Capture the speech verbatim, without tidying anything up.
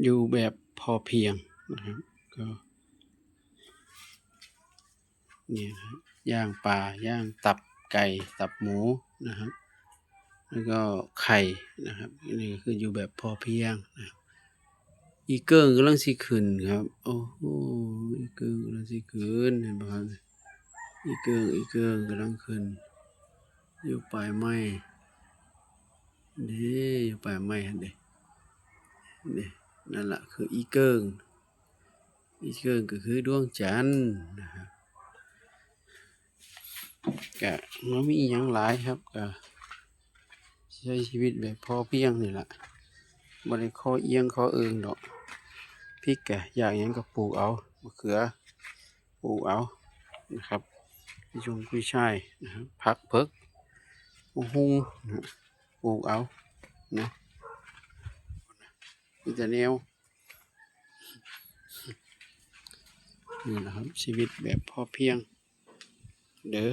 อยู่แบบพอเพียงนะครับ ก็ เนี่ยครับ ย่างปลา ย่างตับไก่ ตับหมูนะครับ แล้วก็ไข่นะครับ นี่ก็คืออยู่แบบพอเพียงนะครับ อีเกิ่งกำลังสิขึ้นครับ โอ้โห อีเกิ่งกำลังสิขึ้น เห็นบ่ครับ อีเกิ่ง อีเกิ่งกำลังขึ้น อยู่ปลายไม้ เด้ อยู่ปลายไม้หั่นเด้ เด้ นั่นล่ะคืออีเกิ่ง อีเกิ่งก็คือดวงจันทร์นะครับ ก็บ่มีอิหยังหลายครับ ก็ใช้ชีวิตแบบพอเพียงนี่ล่ะ บ่ได้คอเอียงคอเอิงดอก พริกก็อยากหยังก็ปลูกเอา มะเขือ ปลูกเอานะครับ กุยช่งกุยช่ายนะครับ ผักเผือก บักหุ่งนะ ปลูกเอานะ มีแต่แนว นี่แหละครับ ชีวิตแบบพอเพียง เด้อ